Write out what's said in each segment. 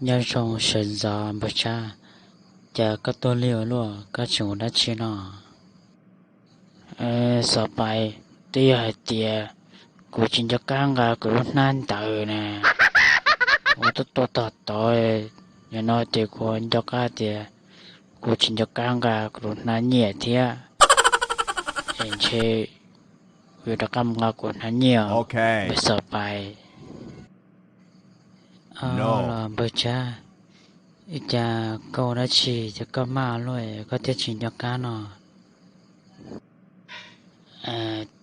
Nyob zoo sawv ntxov npawg Tsab, cas koj tuag lig ua luaj, koj tseem ua dab tsi no? Xov Pais, twb yog hais tias kuv tsis nco qab nqa kuv lub hnab ntawd na, ua tuaj tuaj tog tod, yog no ces kuv nco qab tias kuv tsis nco qab nqa kuv lub hnab nyiaj thiab, es ntshe kuv yuav rov qab mus nqa kuv hnab nyiaj os, npawg Xov Pais. Los npawg Tsab, ua cas koj ua dab tsi ces koj maj luaj koj thiaj tsis nco qab no?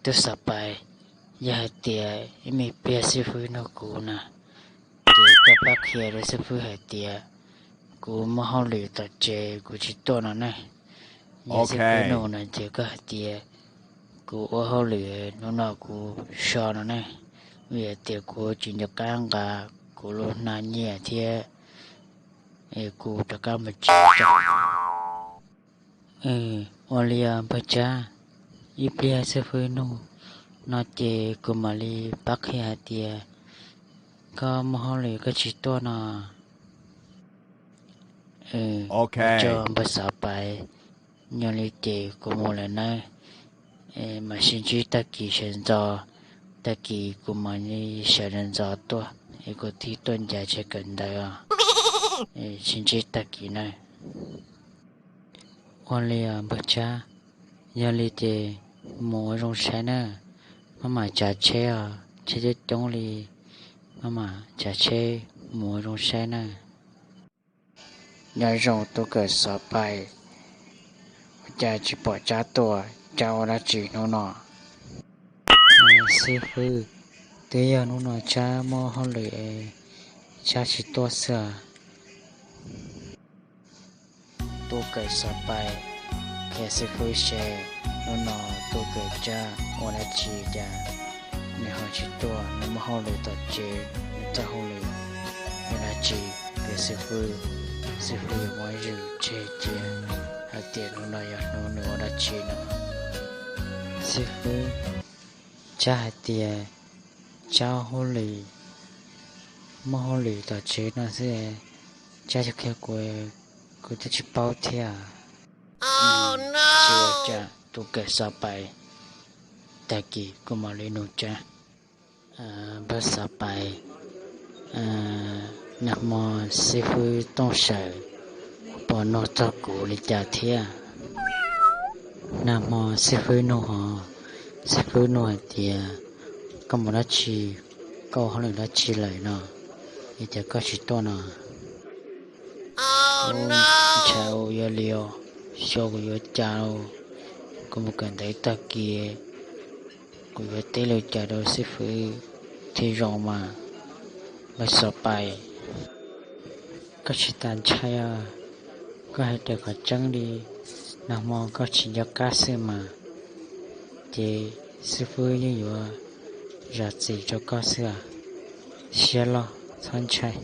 Tub Xov Pais, yog hais tias ib me pliag xib fwb nug kuv na, ces koj pab qhia rau xib fwb hais tias kuv muaj hauj lwm tom tsev kuv tsis tuaj no ne. Yog xib fwb nug no ces koj hais tias kuv ua hauj lwm hnub no kuv so no ne, vim hais tias kuv tsis nco qab nqa kuv lub hnab nyiaj thiab, kuv rov qab mus tsev. Ua li os npawg Tsab, ib pliag xib fwb nug no ces kuv mam li pab qhia hais tias koj muaj hauj lwm koj tsis tuaj no. Ua tsaug npawg Xov Pais, yog li ces kuv mus lawm nawb, mam sib ntsib tag kis sawv ntxov, tag kis kuv mam li sawv ntxov ntxov tuaj es kuv thiaj tuaj ncav tsev kawm ntawv os. Sib ntsib tag kis nawb. Ua li os npawg Tsab, yog li ces mus ua zoo saib na, maj mam tsav tsheb os, tsheb coob coob li, maj mam tsav tsheb mus ua zoo saib na. Nyob zoo tub kawm Xov Pais, ua cas tsis pom Tsab tuaj, Tsab ua dab tsi hnub no? Xib fwb, twb yog hnub no Tsab muaj hauj lwm es Tsab tsis tuaj xwb os. Tub kawm Xov Pais qhia xib fwb seb hnub no tub kawm Tsab ua dab tsi cas nws ho tsis tuaj, nws muaj hauj lwm tom tsev, nws txoj hauj lwm yog dab tsi rau xib fwb, xib fwb yuav muab zws tseg cia hais tias hnub no yog hnub nws ua dab tsi no. Xib fwb, Tsab hais tias Tsab hauj lwm, muaj hauj lwm tom tsev no xwb, Tsab yog qhia kuv, kuv twb tsis paub thiab. Tsis ua cas tub kawm Xov Pais, tag kis kuv mam li nug Tsab. Npawg Xov Pais, nag hmo xib fwb Tooj Sawm puas nug txog kuv li cas thiab? Nag hmo xib fwb nug hos, xib fwb nug hais tias koj mus dab tsi, koj ua hauj lwm dab tsi lawm no, es cas koj tsis tuaj no? Ntshai ua yog li os, xyov kuv yuav cas, kuv mus kawm ntawv tag kis kuv yuav teb li cas rau xib fwb thiaj zoo mas. Npawg Xov Pais, koj tsis tas ntshai os, koj hais raws qhov tseeb li, nag hmo koj tsis nco qab xwb mas, ces xib fwb yeej yuav zam txim rau koj xwb os, siab loj txhob ntshai.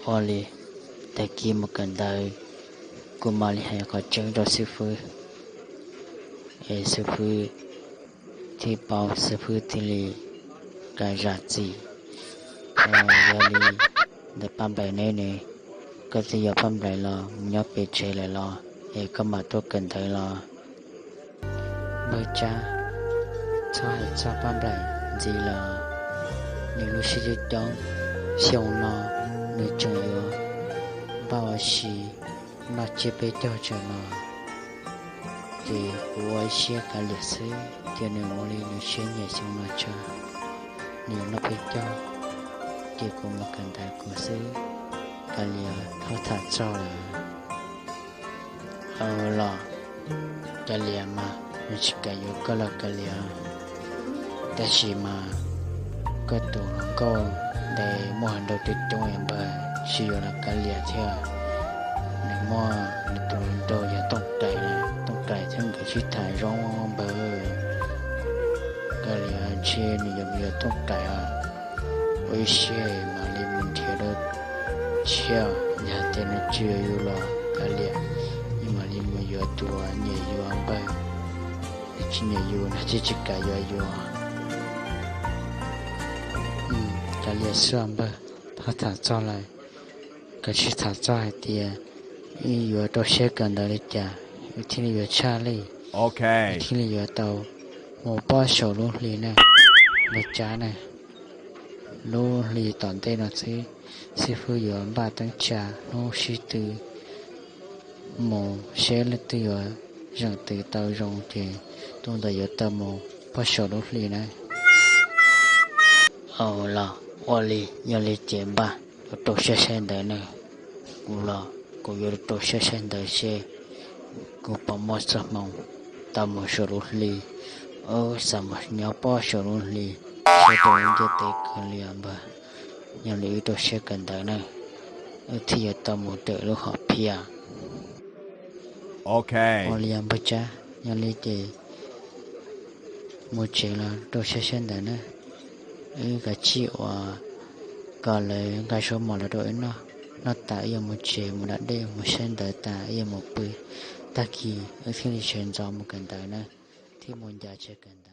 Ua li, tag kis mus kawm ntawv, kuv mam li hais qhov tseeb rau xib fwb, es xib fwb thiaj paub, xib fwb thiaj li kam zam txim. Yog li ntawd Paj Nplaim ne, nws, koj twb yog Paj Nplaim los mus nyob pem tsev lawm los es koj mam tuaj kawm ntawv los. Npawg Tsab, txhob hais txog Paj Nplaim ntxiv lawm, nws lub siab coob coob, xyoo no nws tseem yuav npaj ua si noj tsiab peb caug tsawg no, ces kuv ua ib siab kav liam xwb, cia nws ua li nws siab nyiam xyoo no tsawg, nws yuav noj peb caug, ces kuv mus kawm ntawv kuv xwb, kav liam txhob tham txog lawm. Los, kav liam mas nws tsis kam yuav koj los kav liam, tab sis mas koj tus hluas nkauj ntawd muaj hluas nraug coob coob npawg, tsis yuav los kav liam thiab. Nws muaj nws tus hluas nraug yog Tooj Rais, Tooj Rais thiab nkawd sib tham zoo npawg. Kav liam, ntshe nws yuav mus yuav Tooj Rais os. Ua ib siab mam li mus nrhiav dua tshiab, yog tias nws tsis yuav yus los kav liam, yus mam li mus yuav tus uas nyiam yus npawg. Nws tsis nyiam yus nws thiaj tsis kam yuav yus. Kav liam xwb npawg. Ho tham txog lawm, koj tsis tham txog hais tias wb yuav rau siab kawm ntawv li cas wb thiaj li yuav tshaj lij, wb thiaj li yuav tau mus pob saum lub hli na, Npawg Tsab na. Lub hli tom ntej no xwb, xib fwb yuav npaj teeb tsa hnub sib tw mus seb leej twg yuav zeem twv tau zoo ces tus ntawd yuav tau mus pob saum lub hli na. Au los ua li, yog li ces npaj rau siab saib ntawv na. Kuv los kuv yuav rau siab saib ntawv seb kuv puas muaj txoj hmoo tau mus saum lub hli. Wb xav mus nyob pob saum lub hli, siab rau wb ntiaj teb kawg li os npawg. Yog li wb rau siab kawm ntawv na, wb thiaj yuav tau mus raws lub hom phiaj. Ua li os npawg Tsab, yog li ces mus tsev los rau siab saib ntawv na. Wb kav tsij uas kom lawv nqa zaub mov los rau wb noj, noj tas wb yuav mus tsev mus da dej mus saib ntawv tas wb yuav mus pw, tag kis wb thiaj li sawv ntxov mus kawm ntawv na, thiaj mus ncav tshaj kawm ntawv.